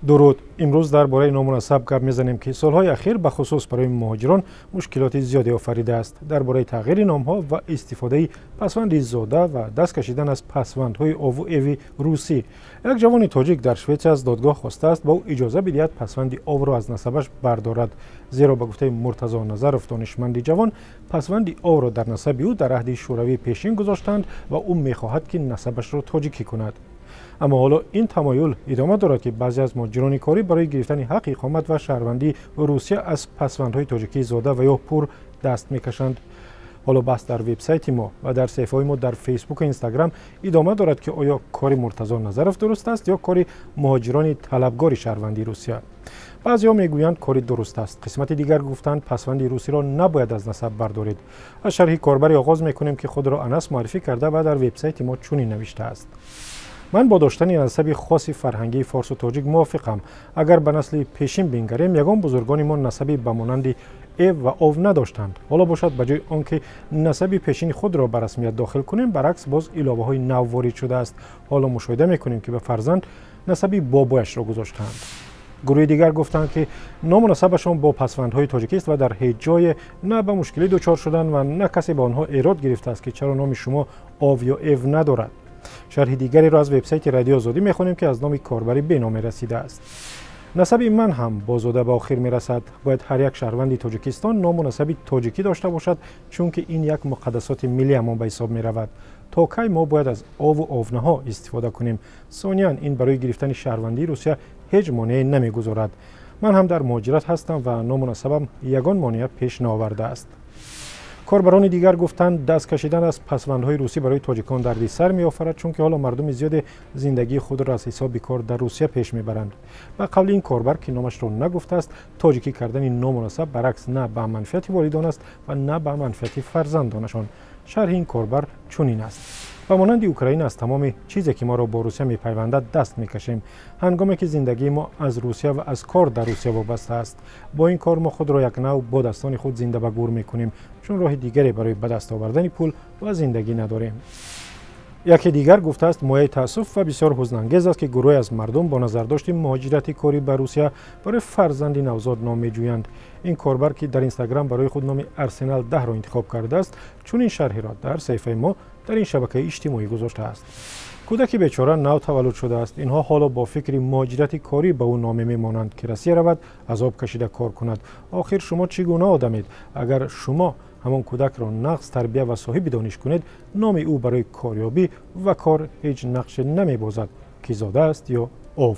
Дуруд. Имрӯз дар бораи ному насаб гап мезанем, ки солҳои ахир бахусус барои муҳоҷирон мушкилоти зиёде офаридааст. Дар бораи тағйири номҳо ва истифодаи пасванди зода ва даст кашидан аз пасвандҳои ову эви русӣ. Як ҷавони тоҷик дар Шветсия аз додгоҳ хостааст, ба ӯ иҷоза бидиҳад пасванди овро аз насабаш бардорад, зеро ба гуфтаи Муртазо Назаров, донишманди ҷавон, пасванди овро дар насаби ӯ дар аҳди шӯравии пешин гузоштанд ва ӯ мехоҳад, ки насабашро тоҷикӣ кунад. Аммо ҳоло ин тамоюл идома дорад, ки баъзе аз муҳоҷирони корӣ барои гирифтани ҳаққи иқомат ва шаҳрвандии Русия аз пасвандҳои тоҷикии зода ва ё пур даст мекашанд. Ҳоло баҳс дар вебсайти мо ва дар саҳифаҳои мо дар Фейсбуку Инстаграм идома дорад, ки оё кори Муртазо Назаров дуруст аст ё кори муҳоҷирони талабгори шаҳрвандии Русия. Баъзеҳо мегӯянд, кори дуруст аст, қисмати дигар гуфтанд, пасванди русиро набояд аз насаб бардоред. Аз шарҳи корбаре оғоз мекунем, ки худро Анас муаррифӣ карда ва дар вебсайти мо чунин навиштааст: «Ман бо доштани насаби хоси фарҳангии форсу тоҷик мувофиқам. Агар ба насли пешин бингарем, ягон бузургони мо насаби ба монанди эв ва ов надоштанд. Ҳоло бошад, ба ҷои он ки насаби пешини худро ба расмият дохил кунем, баръакс, боз иловаҳои нав ворид шудааст. Ҳоло мушоҳида мекунем, ки ба фарзанд насаби бобояшро гузоштаанд». Гурӯҳи дигар гуфтанд, ки ному насабашон бо пасвандҳои тоҷикист ва дар ҳеҷ ҷое на ба мушкилӣ дучор шуданд ва на касе ба онҳо эрод гирифтааст, ки чаро номи шумо ов ё эв надорад. Шарҳи дигареро аз вебсайти Радио Озодӣ мехонем, ки аз номи корбари беноме расидааст: «Насаби ман ҳам бо зода ба охир мерасад. Бояд ҳар як шаҳрванди Тоҷикистон ному насаби тоҷикӣ дошта бошад, чунки ин як муқаддасоти миллиамон ба ҳисоб меравад. То кай мо бояд аз ову овнаҳо истифода кунем? Сониян, ин барои гирифтани шаҳрвандии Русия ҳеҷ монеае намегузорад. Ман ҳам дар муҳоҷират ҳастам ва ному насабам ягон монеа пеш наовардааст». Корбарони дигар гуфтанд, даст кашидан аз пасвандҳои русӣ барои тоҷикон дарди сар меофарад, чунки ҳоло мардуми зиёде зиндагии худро аз ҳисоби кор дар Русия пеш мебаранд. Ба қавли ин корбар, ки номашро нагуфтааст, тоҷикӣ кардани ному насаб баръакс на ба манфиати волидон аст ва на ба манфиати фарзандонашон. Шарҳи ин корбар чунин аст: «Ба монанди Украина аз тамоми чизе, ки моро бо Русия мепайвандад, даст мекашем, ҳангоме ки зиндагии мо аз Русия ва аз кор дар Русия вобаста аст. Бо ин кор мо худро як нав бо дастони худ зинда ба гур мекунем, чун роҳи дигаре барои ба даст овардани пул ва зиндагӣ надорем». Яке дигар гуфтааст, мояи таассуф ва бисёр ҳузнангез аст, ки гурӯҳе аз мардум бо назардошти муҳоҷирати корӣ ба Русия барои фарзанди навзод ном меҷӯянд. Ин корбар, ки дар Инстаграм барои худ номи Арсенал 10-ро интихоб кардааст, чунин шарҳеро дар саҳифаи мо дар ин шабакаи иҷтимоӣ гузоштааст: «Кӯдаки бечора нав таваллуд шудааст. Инҳо ҳоло бо фикри муҳоҷирати корӣ ба ӯ номе мемонанд, ки Россия равад, азоб кашида кор кунад. Охир шумо чӣ гуна одамед? Агар шумо ҳамон кӯдакро нағз тарбия ва соҳиби дониш кунед, номи ӯ барои корёбӣ ва кор ҳеҷ нақше намебозад, ки зода аст ё ов».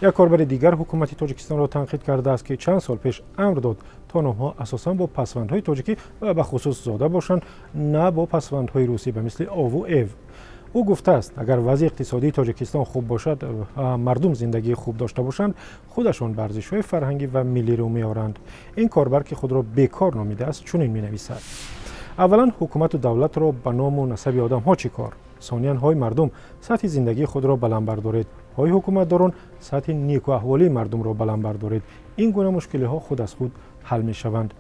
Як корбари дигар ҳукумати Тоҷикистонро танқид кардааст, ки чанд сол пеш амр дод, то номҳо асосан бо пасвандҳои тоҷикӣ ва бахусус зода бошанд, на бо пасвандҳои русӣ ба мисли ову эв. Ӯ гуфтааст, агар вазъи иқтисодии Тоҷикистон хуб бошад ва мардум зиндагии хуб дошта бошанд, худашон ба арзишҳои фарҳангӣ ва миллӣ рӯ меоранд. Ин корбар, ки худро бекор номидааст, чунин менависад: «Аввалан, ҳукумату давлатро ба ному насаби одамҳо чӣ кор? Сониян, ҳои мардум, сатҳи зиндагии худро баланд бардоред, ҳои ҳукуматдорон, сатҳи некуаҳволии мардумро баланд бардоред. Ин гуна мушкилиҳо худ аз худ ҳал мешаванд.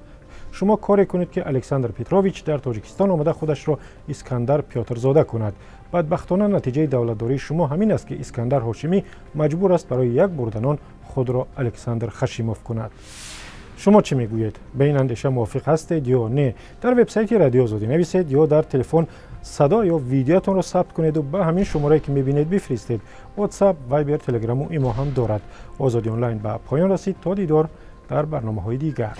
Шумо коре кунед, ки Александр Петрович дар Тоҷикистон омада худашро Искандар Пётрзода кунад. Бадбахтона, натиҷаи давлатдории шумо ҳамин аст, ки Искандар Ҳошимӣ маҷбур аст барои як бурда нон худро Александр Хашимов кунад». Шумо чӣ мегӯед? Ба ин андеша мувофиқ ҳастед ё не? Дар вебсайти Радио Озодӣ нависед ё дар телефон садо ё видеотонро сабт кунеду ба ҳамин шуморае, ки мебинед, бифиристед. WhatsApp, Viber, Телеграму Имо ҳам дорад. Озодӣ онлайн ба поён расид. То дидор дар барномаҳои дигар.